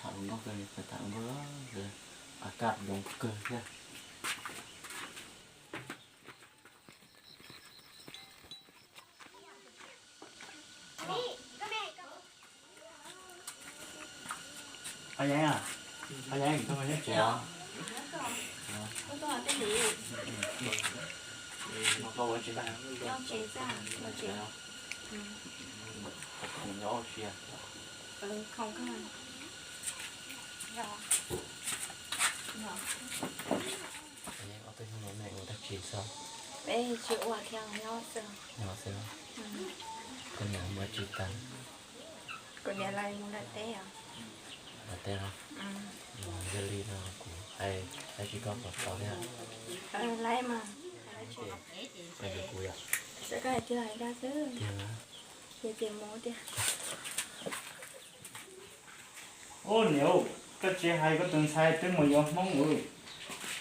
Ua nkauj kawg, tas ua nkauj los a kaj zoo kawg thiab. Qhov yeeb, qhov yeeb, tsis tsev os. Nyob tsis tag, nyob tsev. Khoom nyob ua si. Ob tug me ua dab tsi xwb? Peb tsis ua thiab, nyob xwb. Nyob xwb. Koj niam mus tsis tag? Kuv niam lawv mus lawm teb os. Lawm teb los? Yog li no kuv hais tsis tau kom tau thiab. Lawv mas. Kuv yog, koj hais tiag hais dag xwb. Tiag na. Ces ces mus tiag. Ub niam, koj tsis hais koj tus ntxhais twb mus yuav Hmoob ua.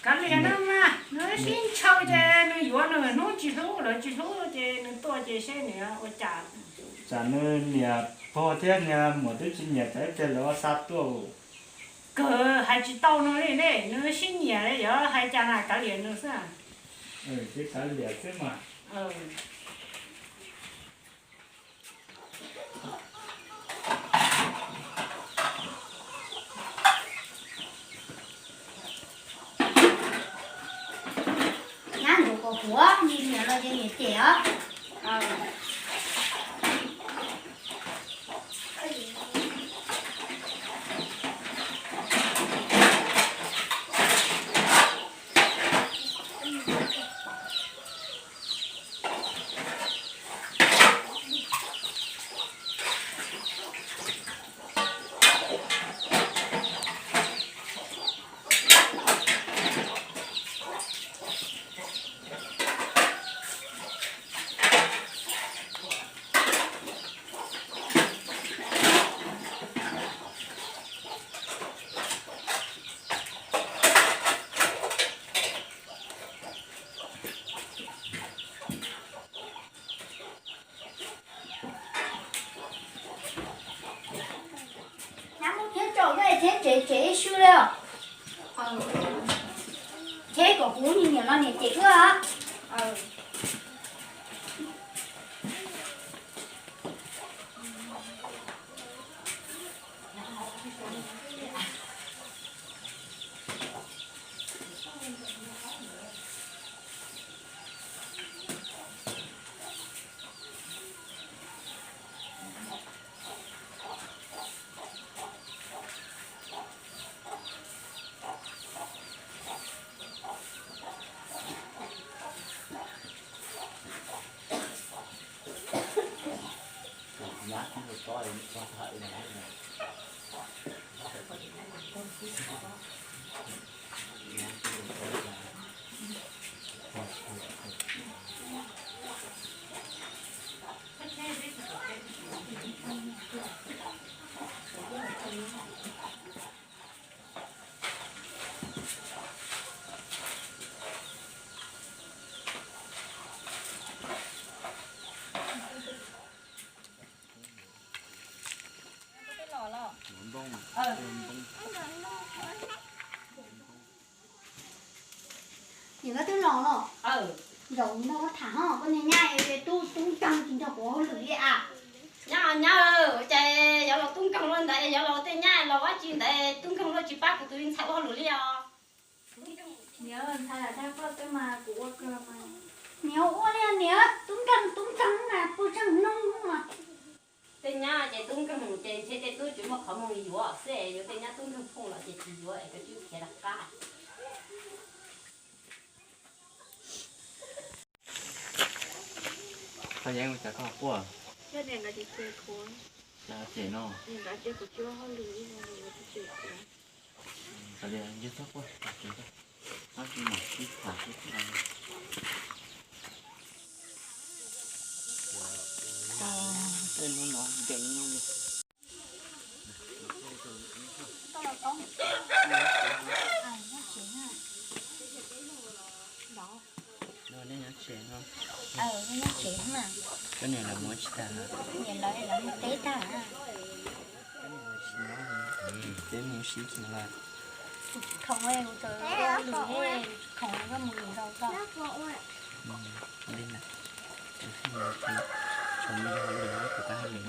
Kav liam no mas, nws sib ntshaw ces nws yuav nws hnub tsis hlub lawv tsis hlub ces nws tuaj ces seb nws ua cas. Tsam nws niam pog thiab niag muam twb tsis nyiam tsam ib pliag lawv ua xa tuaj. Kawg hais tsis tau no li ne, nws sib nyiam yog hais cas na, kav liam nws xwb. Ces kav liam xwb mas. Nyab ntxuav kom huv, nyias nyiam los ces nyias cem os. Nyab muab thiab tsom koj thiab tsev tsev ib sw li os. Thiab kom kuv niam los niam cem wb. Niam, koj twb los los? Zaum no tham ho, koj niag nyab es tub tub nkeeg tsis nrog kuv hauj lwm li as. Nyab, nyab, ua cas yuav los tub nkeeg luaj ntawd, yuav los tej nyab los ua dab tsi ntawd, tub nkeeg luaj tsis pab kuv tus ntxhais ua hauj lwm li os. Niam, ntxhais lam dag koj xwb mas kuv ua kawg mas. Niam ua li niam, tub nkeeg tub nkeeg mas puas tseem mloog mas. Tej nyab ces tub nkeeg ces ntshe tej tub tsis muaj qhov muag yuav xwb, yuav tej nyab tub nkeeg phooj los ces tsis yuav es koj twb khiav rov qab. Koj yeeb ua cas koj quaj? Cas cem no? Txhob quaj, tej hnub no nkees li. Nyob tsev no. Koj niam lawv mus tsis tag. Niam lawv, lawv mus teb tag. Peb mus sib khi lawm. Khoom, kuv txawm khoom, koj mus lwm zaus tso. Li ntawd, tshuav me hauj lwm, kuv tau hauj lwm,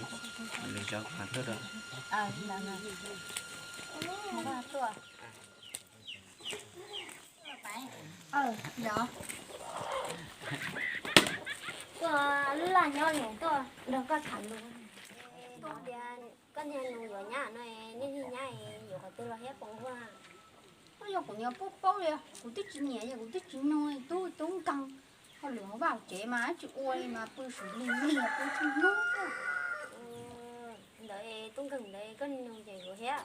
lwm zaus kuv mam tuaj rau. Tuaj lub laj nyob nws tuaj nrog koj tham lus. Koj tias koj niag nus yuav nyab no, niaj hnub nyab yuav qhov twg los thiab pom ua? Koj yog kuv niag paub paub li, kuv twb tsis nyiam, kuv twb tsis nug tub tub nkeeg. Hauj lwm hauv vaj hauv tsev mas tsis ua li mas pw xws li lig pw txhua hnub. Ntawd tub nkeeg ntawd koj nug ces yuav thiab.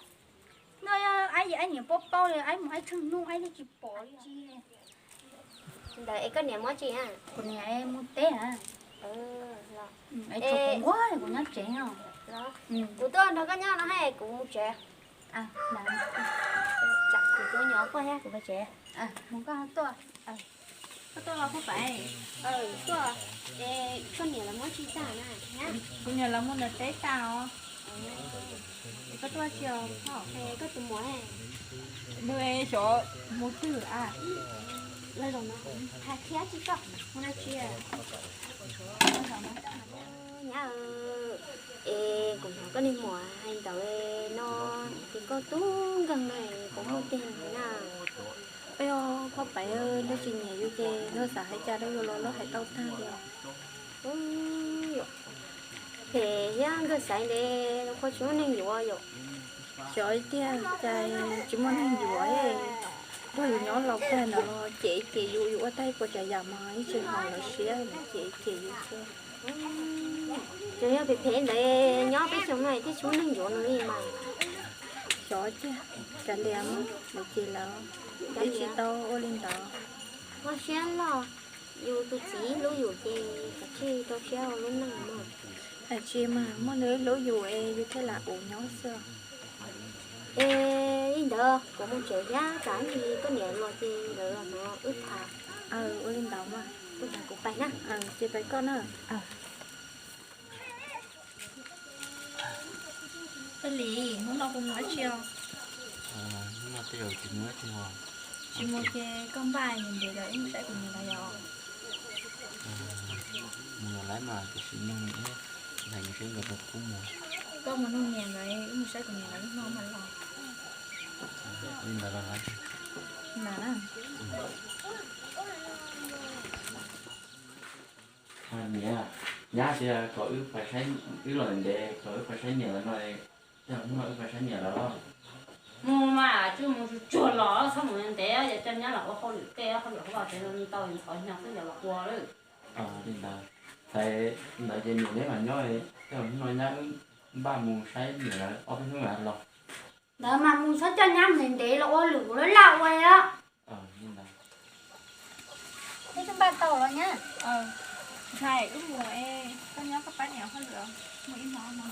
No, aib, aib niag paub paub li, aib mus aib txhua hnub aib twb tsis pom li. Ntawd es koj niam mus tsi? Kuv niam mus teb. Kuv nyob tsev no. Kuv tuaj nrog koj nyob no hais kuv mus tsev. Tsam kuv tus nyuam quaj thiab kuv pais tsev. Mus koj tuaj. Koj tuaj los kuj pais. Tuaj. Es koj niam lawv muab tsi tag na? Kuv niam lawv mus nram teb tag os. Es koj tuaj tsi os? Es koj tus muam nws xyov mus twg a? Los zaum no hais thiab tsis tau mus na tsi. Nyab, es kuv hnov koj niag muam hais ntawd no ces koj tub nkeeg no kuv muaj tiag na. Yog phob pais lawv tsis nyiam yus ces luag xav hais cas rau yus los luag hais tau tag li. Phem thiab nkawg xaiv ntev qhov tsis muaj neeg yuav yom. Xyov tiag cas tsis muaj neeg yuav, nrog yus nyob los tag no los cem cem yus, yus ua tag ib puas tsav yam mas ib tsis haum lawv siab, cem cem yus xwb. Ces yog phem phem ntawd nyob peb xyoo no thiaj tsis muaj neeg yuav no li mas. Xyov tiag, kav liam, lawv ces lawv, peb tsis tau ua li ntawd. Ua siab loj, yus tus txiv hlub yus ces kav tsij rau siab ua lub neej mog. Hais tsis mas muaj nws hlub yus es yus thiaj lam ua nyob xwb. Es li ntawd kuv mus tsev thiab, tsam ib ntsis koj niam los ces lawv hnov wb tham. Ua li ntawd mas. Kuv pais na. Ces pais koj na. Paj Lis, hnub no puas mus dab tsi os? Hnub no tej zaum tsis mus dab tsi os. Tsis mus ces koj npaj ntev ntev lawm wb mus saib kuv niam lawv yom. Mus los lawm mas tiam sis nug nws, nug nws seb nkawd puas pub mus. Koj mus nug niam nkawd, wb mus saib kuv niam lawv ib hmos mas los. Li ntawd los lawm. Ntawd na. Niam, nyab tias kom wb pais saib, wb los ntev kom wb pais saib niam lawv no, tej zaum hnub no wb pais saib niam lawv. Mus mas, tsuas mus tsuag tsuag los, txhob mus ntev, yog coj nyab los ua hauj lwm tej, hauj lwm hauv vaj tsev no tau ntxhov nyog twb yuav los ua lawm. Li ntawd, txhais ntawd ces niam neb mam nyob, tej zaum hnub no nyab wb npaj mus saib niam lawv ob peb hnub mam los. Ntawd mas mus txhob coj nyab mus ntev los ua lwm kuv laj laj ua os. Peb twb npaj tau los nyab. Ntshai wb mus es koj nyob koj pab niam hauj lwm, mus ib hmo no.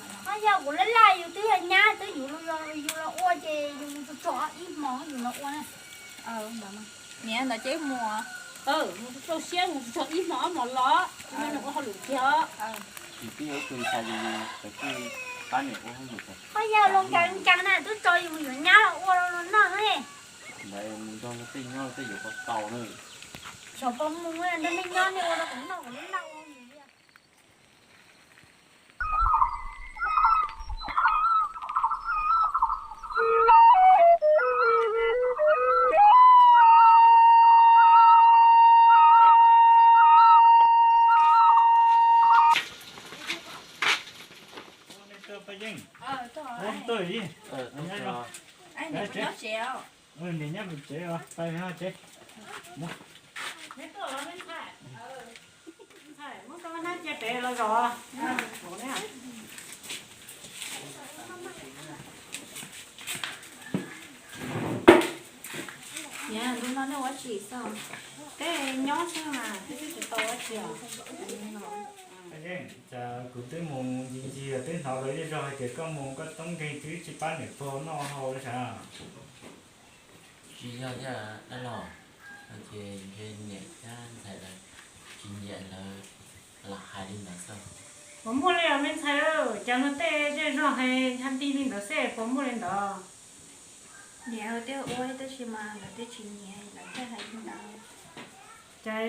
Yog kuv laj laj yus twb yog nyab twb yus, yus los ua ces yus mus txog ib hmo yus los ua na. Niam ntawd ces wb mus, mus txog siab mus txog ib hmo ob hmo los, mus ua hauj lwm kiag. Tsis tib yog ib tug ntshai yus, yus txawm tsis pab niam ua hauj lwm. Koj yog los nkees nkees na twb tso yus mus yuav nyab los ua los noj ne. Ntawd mus nrog luag tej nyob luag tej yuav tau tau na. Xyov puas mus, nrog nej nyob nej ua rau kuv noj kuv laj ua mus li. Niam nyob tsev os, pais tsev. Muab koj hnab cia pem los zos. Niam, hnub no nej ua tsi xwb? Peb nyob xwb mas peb twb tsis tau ua tsi os. Cas kuv twb mus ncig ncig twb hnov luag ib zog hais tias koj mus koj tub nkeeg twb tsis pab niam pog noj hau li sav? Tsis yog thiab dab laug, no ces ntshe niam thiab ntxhais lawv tsis nyiam lawv lam hais li ntawd xwb. Puas muaj li os me ntxhais, cas luag tej zej zog hais ncha ntig li ntawd xwb, puas muaj li ntawd? Nyiam tej ua tab sis mas lawv twb tsis nyiam, lawv thiaj hais li ntawd. Cas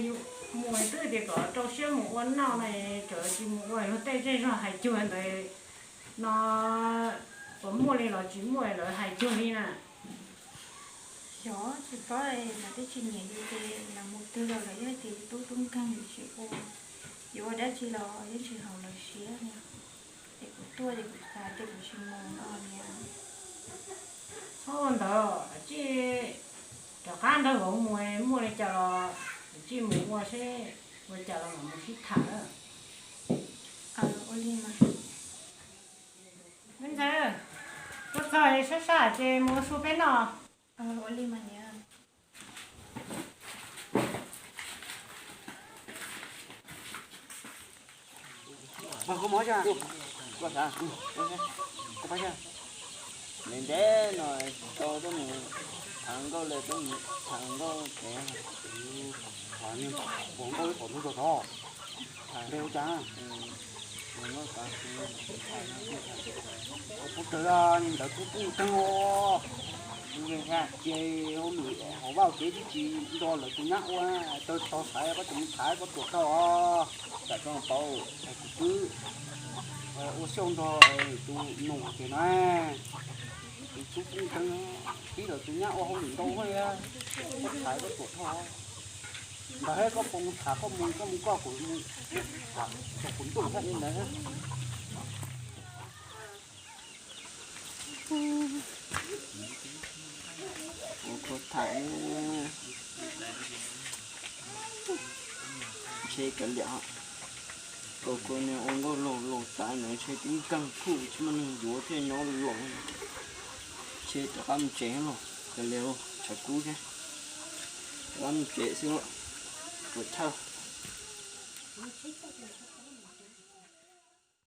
yus mus twb tias kom rau siab mus ua noj no, tseem tsis mus ua luag tej zej zog hais cuag ntawd no, puas muaj li los tsis muaj lawv hais cuag li na? Xyov tsis paub, lawv twb tsis nyiam yus ces lawv mus twg los lawv yeej tias yus tub tub nkeeg yus tsis ua. Yus ua dab tsi los yeej tsis haum lawv siab li. Es kuv tuaj ces kuv xav tias kuv tsis mus no niam. Txhob ua ntawd, tsij rov qab nrog vauv mus, muaj li cas los tsij mus ua seb, ua cas los mam mus sib tham. Ua li mas. Me ntxhais, tuaj txog sab sab ces mus ua su peb noj. Ua li mas niam. Ntev ntev no tau tuaj mus tham nkauj li, tuaj mus tham nkauj ces, tham nkauj ib qhov ntug tau tod. Ntev ua cas? Kuv kawg li ntawd kuj kuj kawg os. Ces hauj lwm hauv vaj hauv tsev twb tsis nrog lawv tus nyab ua, tau tau xaiv koj tus me ntxhais koj tuam tau os. Tam zoo paub es kuv twb ua siab nrog tus nus ces na, tus tub kuj kawg, tib lawv tus nyab ua hauj lwm ntau li, koj xaiv koj tuam tau. Ntawd koj pom tham koj mus koj mus koj, kuv mus, kuv ntuj thiab li ntawd. Ua kua tham ntshe kav liam, kua kua niag ua nkauj laug laug tas ntawd ntshe tib nkeeg kuj tsis muaj neeg yuav thiaj nyob laus. Ntshe rov qab mus tsev los kav liam, tshav kub thiab. Rov qab mus tsev xwb, tuam thawj.